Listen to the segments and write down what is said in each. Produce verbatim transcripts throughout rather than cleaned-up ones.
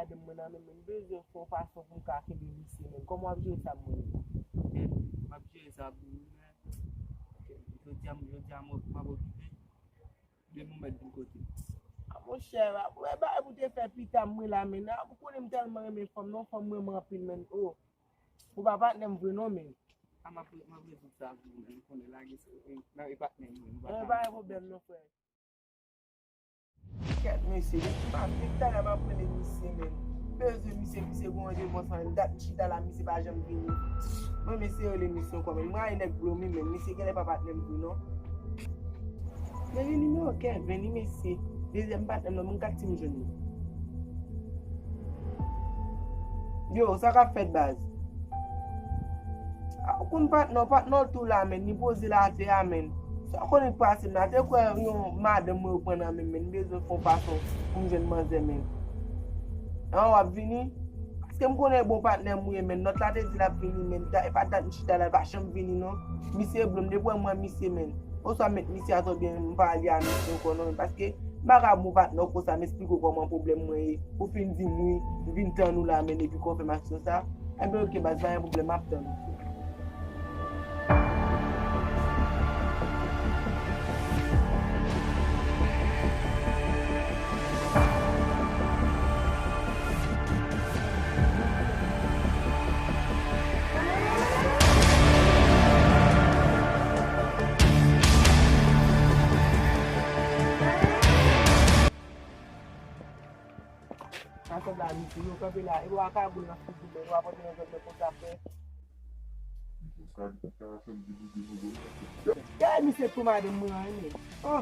Madanm mwen nan men mwen, m bezwen fè yon fason pou m ka kenbe misye, men kòman w ap jere sa pou mwen? M ap jere sa pou ou, men jodi a, jodi a, m ap okipe. Demen w mèt vin kote m. A, monchè, wè bagay pou te fè pita, mwen la, men, a, ou konnen m tèlman renmen fanm, non, fanm mwen, mwen anpil, men, o. Ou pa patnè m vre, non, men. A, m ap, m ap rezoud sa pou ou, men, ou konnen, lage, se, e, nan, e patnè m, men, ou pa... E, pa gen pwoblèm, non, frè. Kèt, mesye, depi maten talè m ap rele misye, men. Bezwen misye, misye gon randevou ansanm, dat m chita la, misye pa janm vini. Mwen, mesye, rele misye ankò, men. M rayi nèg blome, men. Misye genlè pa patnè m vre, non. Men li nimewo Kevin, li mesye. Dezyèm patnè m nan, moun kat si m jwenn li. Yo, sa k ap fèt, baz? A, ou konn patnè w, patnè w tou la, men, li poze l atè a, men. Sa w konnen k pase m la, te kwè yon madanm mwen yo pran nan men m, men, m bezwen fè yon fason pou m jwenn manzè, men. An, w ap vini? Paske m konnen e bon patnè m ou ye, men. Lòt la te di l ap vini, men. Da-, e pa dat m chita la, li pa janm vini, non. Misye blome, depi w wè m wè misye, men. Oswa m met misye atò byen m pa ale a misye ankò, non, men. Paske m pa ka bon patnè w konsa, m esplike w kòman pwoblèm mwen ye. Ou fin di m wi, m vin tann ou la, men, epi kò w fè m aksyon sa. Enben, oke, baz, pa gen pwoblèm, m ap tann ou. Sa sanble a misye, yo kanpe la, e w a kagoul nan figi mwen, w a pote yon zòt mwen konsa, frè. Gade misye tou madanm mwen an, men. Oh,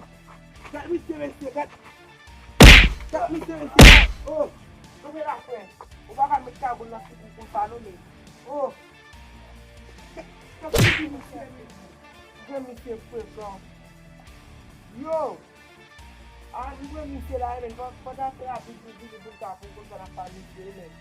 gade misye, mesye, gade. Gade misye, mesye, gade. Oh, kanpe la, frè. Ou pa ka met kagoul nan figi w konsa, non, men. Oh, gade figi misye, men. Gade misye frekan. Yo! A, nou wè misye la, men, fò, fò ta fè rapid pou vini pou l ka pou konn sa n ap pale misye, men.